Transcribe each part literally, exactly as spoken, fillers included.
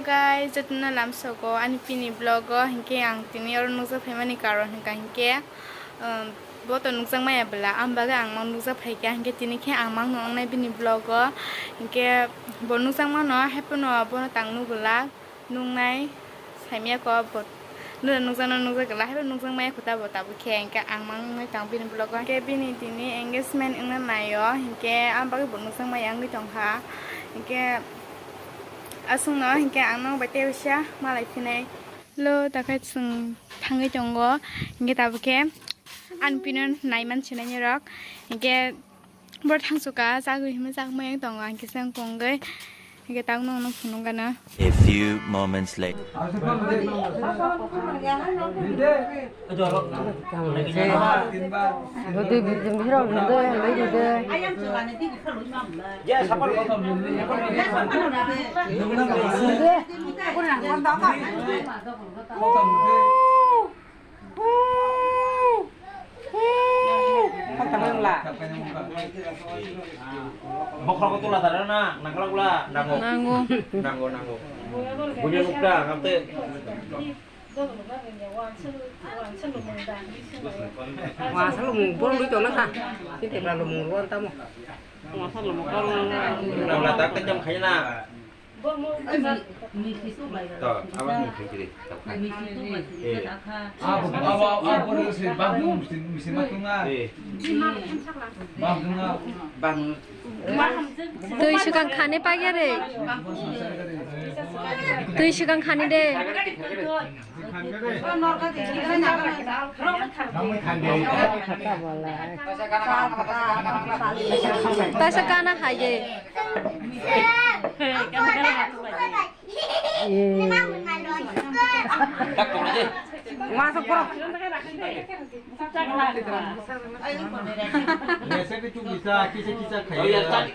Guys, jotono lamsogo ani pini vlog o, hinkhe ang tini oro nukjak phaimani karon hinkha hinkhe, um, bo to nukjak maya bwla, ang bagwi ang mang nukjak phaikha, hinkhe tini khe ang mang nuknai bini vlog o, hinkhe bo nukjak mano, haiphano bono tang nukgwlak, nuknai saimaya kho bo, nukjak nukjak nukjak gwlak, haiphano nukjak maya kho ta bo tabuk khe, hinkhe ang mang nuknai tang bini vlog o, hinkhe bini tini engagement wngna naio, hinkhe ang bagwi bo nukjak maya wngwi tongkha, hinkhe. Aswkno hinkhe ang nok bai tei uaisa malai phinai. Lo, takhe chwng thangwi tongo, hinkhe tabuk khe ani pino naiman sinai rok, hinkhe borok thangsuka chagwi himwi chak maya tongo, ang kisa wng kongwi, hinkhe tabuk nokno phunuk gana. A few moments later. Bokhorok tula tara na, nangkla kula, nango. Nango. Nango, nango. Bunya nukta, ngamte. Wasa lumung borok rwi tongna kha. Sini tebra lumung rwan tamo. Wasa lumung borok rwan. Nang ladak kejam khaina. To, abo ni khaikiri. Eh. Abo, abo, abo, abo, se bang, se, se matunga. Eh. Bang, bang. Twi swkang khani pagya re. Twi swkang khani de. Taisa kana hai de. Masuk, bro. Biasa ke cuma bisa kisa kisa kaya. Oh, ya, tadi.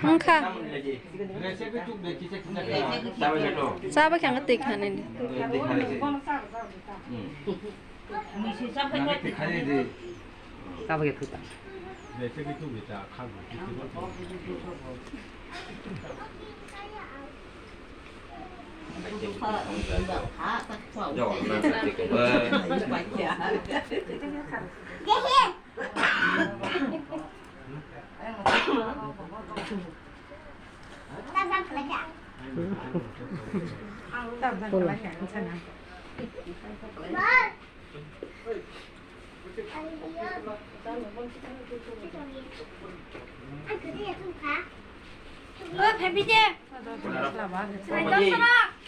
Wngkha. Biasa ke cuma kisa kisa kaya. Sabar kang twi khani. Twi khani de. Kabo ya thuta.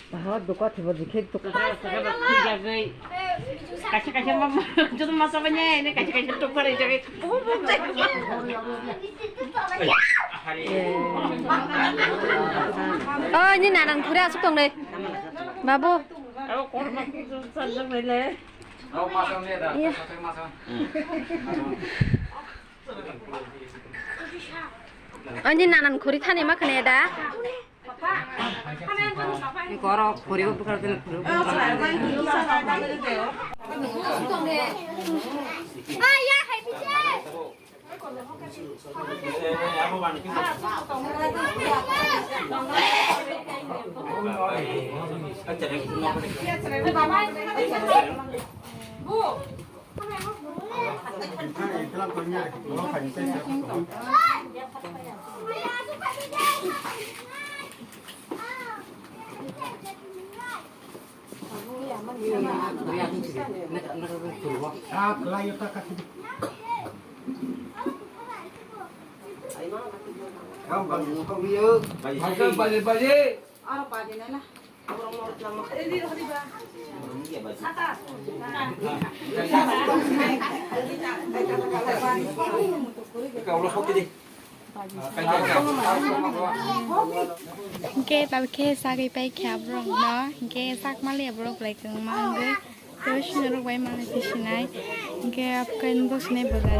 Oho, duka thibo jikhe tuk. Kaisa kaisa ma, joto ma chaba nya, ini kaisa kaisa tuk pare jagwi. Oh, ini nanan khuri asuk tong deh. Babu. Iya. Ani nanan khuri thani ma khne da. Ni koro khuri ko bukar tene khuri. Baje, baje. Hingke tabuk khe sagwi pai kha borok no, hingke sak mali borok belai kwbangma wngwi tei sinai rok bai mali twi sinai, hingke abo khe nokbar sinai bwlai.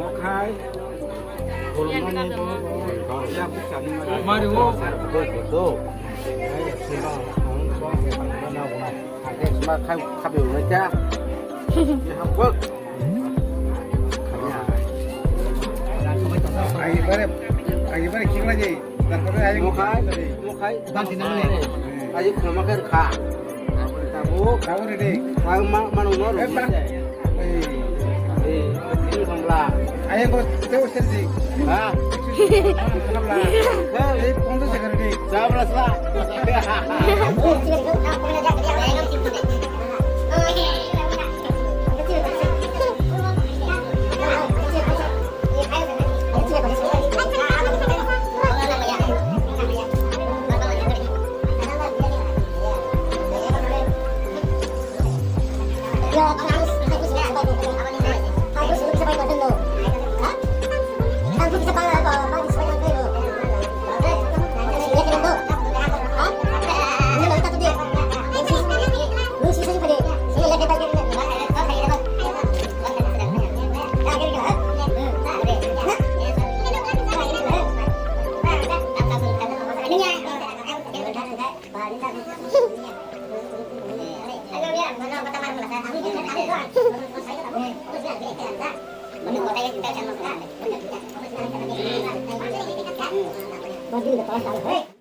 Mokhai. Mari wo. Sma khai khabe unai ta. Hapok. Agi bare, agi bare khikla jai. Darkar ai. Mokhai, mokhai. Bang sini mana? Agi khama kha. Tabu. Tabu ready. Tabu ma, manu nor. Eh, ba. Eh, eh, ini khamla. Ayo ko teu serji. Ha? Khamla. Eh, eh, kondo se kar ready. Bagi udah kelas,